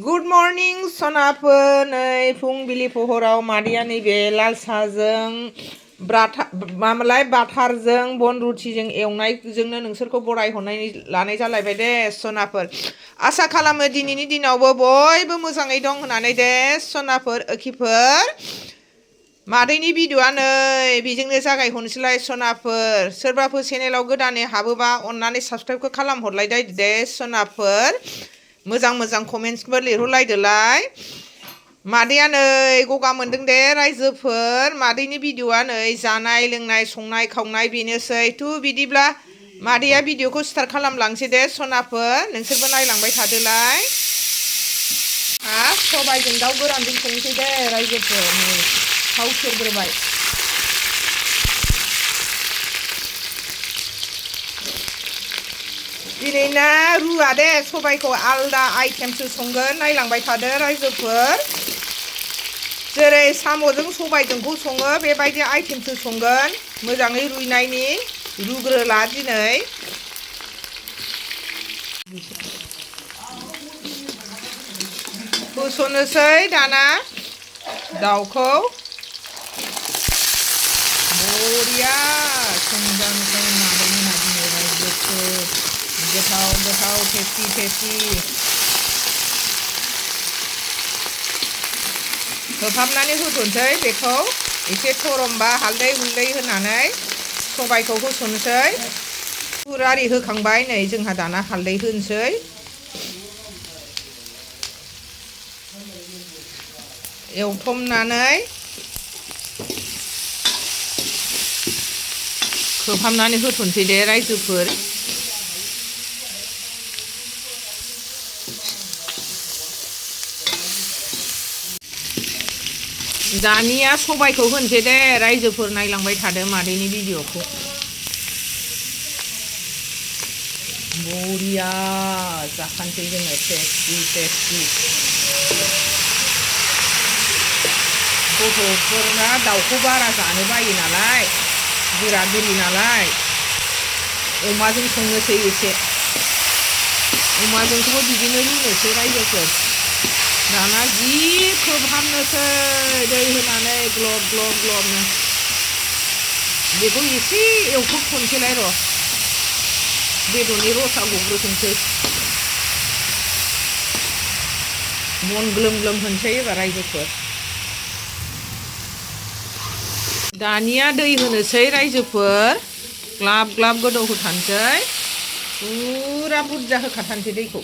Good morning, सनाफोर नै फुंबिलि पहराव मादैया नैबे लाल साहाजों मामोनलाय बाटारजों बन रुटिजों एवनायजोंनो नोंसोरखौ बरायहरनाय लानाय जालायबाय दे सनाफोर। आसा खालामो दिनैनि दिनावबो बयबो मोजाङै दं होननानै दे सनाफोर ओखिफोर। मादैनि भिडिअ'आ नै बेजोंनो जागायहरनोसैलाय सनाफोर। सोरबाफोर चेनेलाव गोदानै हाबोबा अननानै साबस्क्राइबखौ खालामहरलायदो दे सनाफोर। मोजां मोजां कमेन्ट्सफोर लिरहरलायदोलाय। मादैया नै गगा मोनदों दे रायजोफोर। मादैनि भिडिअ'आ नै जानाय लोंनाय संनाय खावनाय बेनोसै। बिदिब्ला मादैया भिडिअ'खौ स्टार्ट खालामलांसै दे सनाफोर। नोंसोरबो नायलांबाय थादोलाय। सबायजों दाउ गोरानजों संसै दे रायजोफोर। नै थाव सेरग्रोबाय। दिनै ना रुवा दे सबायखौ आलदा आइटेमसो संगोन नायलांबाय थादो रायजोफोर। जेरै साम'जों सबायजोंखौ सङो बेबायदि आइटेमसो संगोन। मोजाङै रुइनायनि रुग्रोला दिनै। होसननोसै दाना दाउखौ। बरिया संजानोसै मादैमोनहा दिनै रायजोफोर। गोथाव गोथाव टेस्टि टेस्टि होफाबनानै होथ'नोसै बेखौ एसे थरमबा हालदै हुलदै होनानै सबायखौ होसननोसै। गुर आरि होखांबाय नै जोंहा दाना हालदै होनोसै। एवथमनानै खोबहाबनानै होथ'नोसै दे रायजोफोर। दानिया सबायखौ होनोसै दे रायजोफोर नायलांबाय थादो मादैनि भिडिअ'खौ। बरिया जाखानोसै जोङो टेस्टि टेस्टि। गथ'फोरा दाउखौ बारा जानो बायो नालाय गोरा गोरि नालाय अमाजों संनोसै एसे। अमाजोंखौबो बिदिनो रुनोसै रायजोफोर। दाना जि खोबहाबनोसै दै होनानै ग्लब ग्लब ग्लबनो। बेखौ एसे एवथबथ'नोसैलाय र'। बेदरनि रसा गग्रोथोंसै। मन ग्लोम ग्लोम होनसै एबार रायजोफोर। दानिया दै होनोसै रायजोफोर। ग्लाब ग्लाब गोदौ होखानोसै। पुरा बुरजा होखाथारनोसै दैखौ।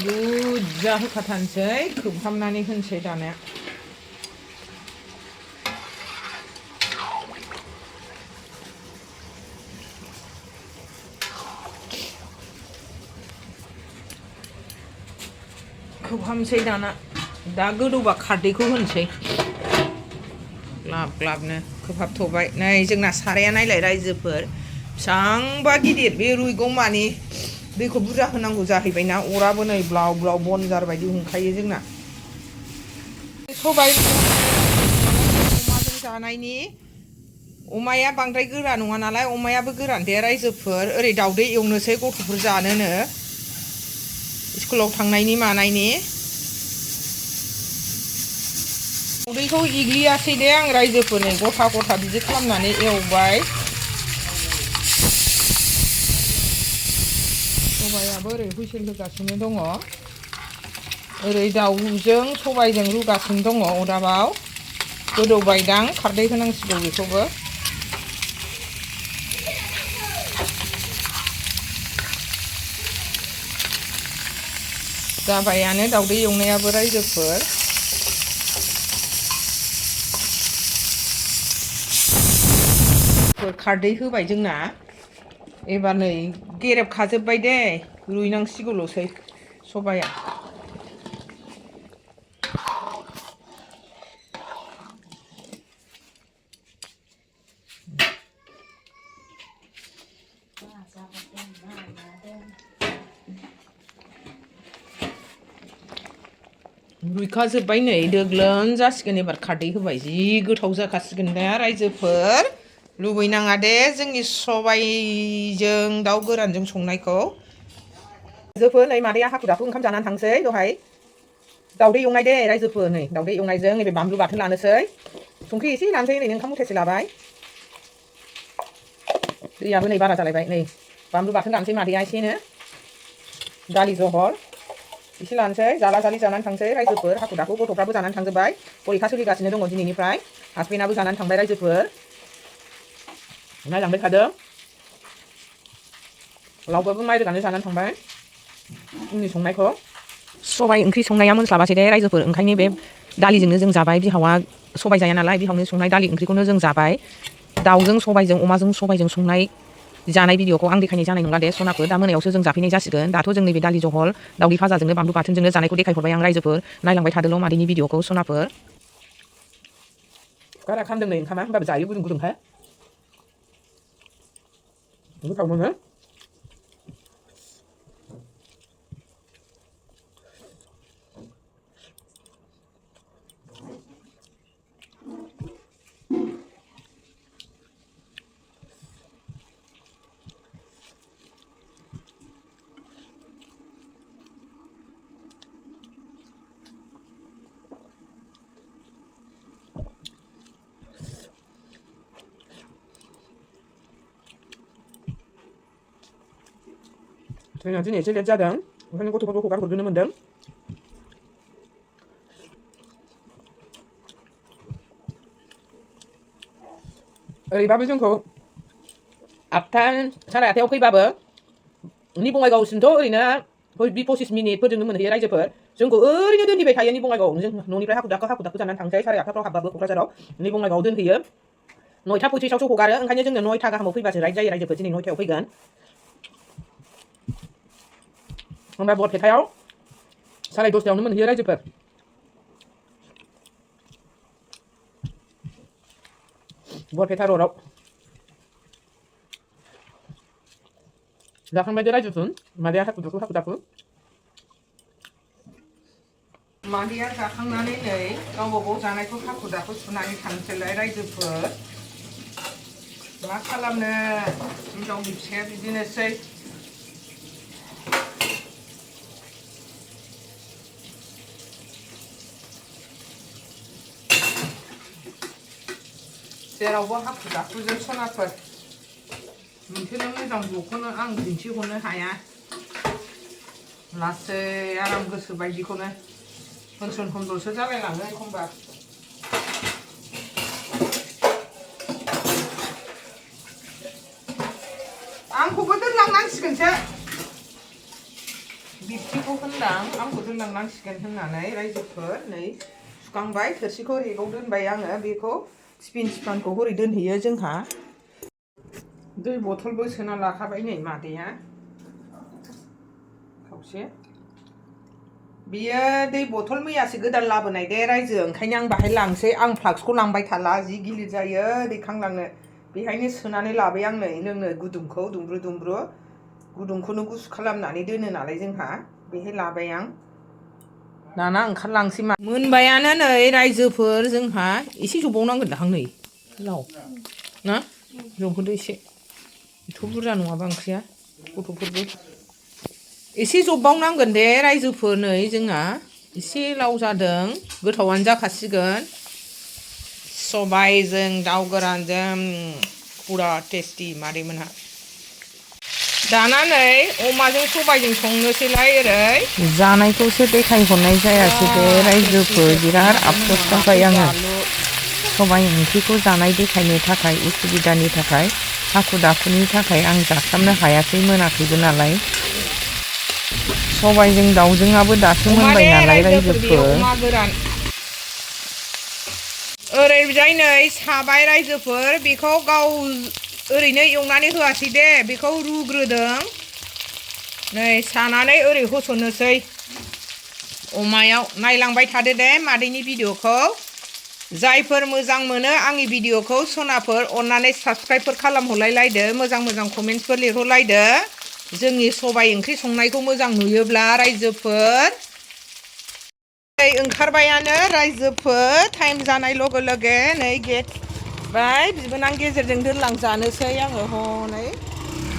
बुरजा होखाथारनोसै खोबहाबनानै होनोसै दाना। खोबहाबनोसै दाना। दा गोदौबा खारदैखौ होनोसै। ग्लाब ग्लाबनो खोबहाबथ'बाय। नै जोंना साराया नायलाय रायजोफोर बेसेबांबा गिदिर। बे रुइगौमानि दैखौ बुरजा होनांगौ जाहैबायना। अराबो नै ब्लाव ब्लाव बनजार बायदि हुंखायो जोंना। सबाय अमाजों जानायनि। अमाया बांद्राय गोरा नङा नालाय अमायाबो गोरान दे रायजोफोर। ओरै दाउदै एवनोसै गथ'फोर जानोनो स्कुलाव थांनायनि मानायनि। दाउदैखौ एग्लियासै दे आं रायजोफोर। नै गथा गथा बिदि खालामनानै एवबाय। सबायाबो ओरै हुइसेल होगासिनो दङ। ओरै दाउजों सबायजों रुगासिनो दङ अरदाबाव। गोदौबायदां खारदै होनांसिगौ बेखौबो। जाबायानो दाउदै एवनायाबो रायजोफोर। खारदै होबाय जोंना। एबार नै गेरेबखाजोब्बाय दे रुइनांसिगौल'सै सबाया। रुइखाजोब्बाय नै दोग्लोन जासिगोन। एबार खारदै होबाय जि गोथाव जाखासिगोन दे रायजोफोर। लुबैनाङा दे जोंनि सबायजों दाउ गोरानजों संनायखौ। रायजोफोर नै मादैया हाखु दाखु ओंखाम जानानै थांसै दहाय दाउदै एवनाय दे रायजोफोर नै दाउदै एवनायजों नैबे बानलु बाथोन लानोसै संख्रि एसे लानोसै नै ओंखाम मुथासे लाबाय दैयाबो नै बारा जालायबाय नै बानलु बाथोन लानोसै मादैया एसेनो दालि जहल एसे लानोसै जाला जालि जानानै थांसै रायजोफोर हाखु दाखु गथ'फ्राबो जानानै थांजोब्बाय परिखा सोलिगासिनो दङ दिनैनिफ्राय हासबेन्डआबो जानानै थांबाय रायजोफोर नायलांबाय थादों लावबाबो माइ रोगानो जानानै थांबाय उननि संनायखौ सबाइ ओंख्रि संनाया मोनस्लाबासै दे रायजोफोर ओंखायनो बे दालिजोंनो जों जाबाय बिहावा सबाइ जाया नालाय बिहावनो संनाय दालि ओंख्रिखौनो जों जाबाय दाउजों सबाइजों अमाजों सबाइजों संनाय जानाय भिडिअखौ आं देखायनाय जानाय नंला दे सनाफोर दा मोनायावसो जों जाफैनाय जासिगोन दाथ' जों नैबे दालि जहल दाउदै फाजाजोंनो बानलु बाथोनजोंनो जानायखौ देखायहरबाय आं रायजोफोर नायलांबाय थादोल' मादैनि भिडिअखौ सनाफोर बारा खामदों नै ओंखामा होमबाबो जायो गुदुं गुदुंहाय गोथाव मोनो जोंना दिनै एसे लेट जादों ओंखायनो गथ'फोरखौ हगार हरग्रोनो मोन्दों ओरैबाबो जोंखौ 8टा साराय 8टायाव फैबाबो नि बङाइगावसिमथ' ओरैनो 20-25 मिनिटफोरजोंनो मोनहैयो रायजोफोर जोंखौ ओरैनो दोनहैबाय थायो नि बङाइगाव जों न'निफ्राय हाखु दाखु जानानै थांसै साराय 8टाफ्राव हाबबाबो क'क्राझाराव नि बङाइगावआव दोनहैयो 9टा 35आवसो हगारो ओंखायनो जोंनो 9टा गाहामाव फैबासो राइट जायो रायजोफोर दिनै 9टायाव फैगोन होमबा बरपेटायाव साराय 10टायावनो मोनहैयो रायजोफोर बरपेटा र'डआव जाखांबाय दे रायजोफोर मादैया हाखु दाखु मादैया जाखांनानै नै गावबा गाव जानायखौ हाखु दाखु सुनानै थांसैलाय रायजोफोर मा खालामनो हिनजावनि फिसाया बिदिनोसै जेरावबो हाखु दाखुजों सनाफोर मोनसेल' मोजां ब्लगखौनो आं दिन्थिहरनो हाया लासै आराम गोसो बायदिखौनो होनसोन हनदलसो जालायलाङो एखमबा आंखौबो दोनलांनांसिगोनसो बिबथिखौ होनदां आंखौ दोनलांनांसिगोन होननानै रायजोफोर नै सुखांबाय थोरसिखौ रेगाव दोनबाय आङो बेखौ टिफिनखौ हरै दोनहैयो जोंहा दै बथलबो सोना लाखाबाय नै मादैया खावसे बियो दै बथल मैयासो गोदान लाबोनाय दे रायजो ओंखायनो आं बाहाय लांसै आं फ्लाक्सखौ लांबाय थाला जि गिलिर जायो दैखांलांनो बेहायनो सोनानै लाबाय आं नै लोंनो गुदुंखौ दुंब्रु गुदुंखौनो गुसु खालामनानै दोनो नालाय जोंहा बेहाय लाबाय आं दाना ओंखारलांसै मा मोनबायानो नै रायजोफोर जोंहा एसे जबावनांगोन दाहां नै लाव ना जबहोदो एसे एथ' बुरजा नङाबा ओंख्रिया गथ'फोरबो एसे जबावनांगोन दे रायजोफोर नै जोंहा एसे लाव जादों गोथावानो जाखासिगोन सबाइजों दाउ गोरानजों पुरा टेस्टि मादैमोनहा दाना नै अमाजों सबाइजों संनोसैलाय ओरै जानायखौसो देखायहरनाय जायासै दे रायजोफोर बिराद आफस'स जाबाय आङो सबाइ ओंख्रिखौ जानाय देखायनो थाखाय उसुबिदानि थाखाय हाखु दाखुनि थाखाय आं जास्लाबनो हायासै मोनाखैबो नालाय सबाइजों दाउजोंआबो दासो मोनबाय नालाय रायजोफोर ओरैजाय नै साबाय रायजोफोर बेखौ गाव ओरैनो एवनानै होआसै दे बेखौ रुग्रोदों नै सानानै ओरै होसननोसै अमायाव नायलांबाय थादो दे मादैनि भिडिअखौ जायफोर मोजां मोनो आंनि भिडिअखौ सनाफोर अननानै साबस्क्राइबफोर खालामहरलायलायदो मोजां कमेन्टसफोर लिरहरलायदो जोंनि सबाइ ओंख्रि संनायखौ मोजां नुयोब्ला रायजोफोर ओंखारबायानो रायजोफोर टाइम जानाय लगे लगे नै गेट बाय बिबोनां गेजेरजों दोनलांजानोसै आङो हनै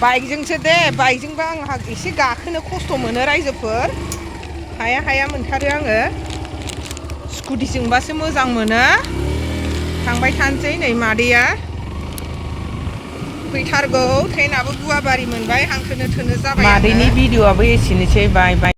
बाइकजोंसो दे बाइकजोंबा आंहा एसे गाखोनो खस्थ' मोनो रायजोफोर हाया हाया मोनथारो आङो स्कुटिजोंबासो मोजां मोनो थांबाय थानोसै नै मादैया फैथारगौ ट्रेनाबो गुवाबारि मोनबाय हांखोनो थोनो जाबाय मादैनि भिडिअ'आबो एसेनोसै बाय बाय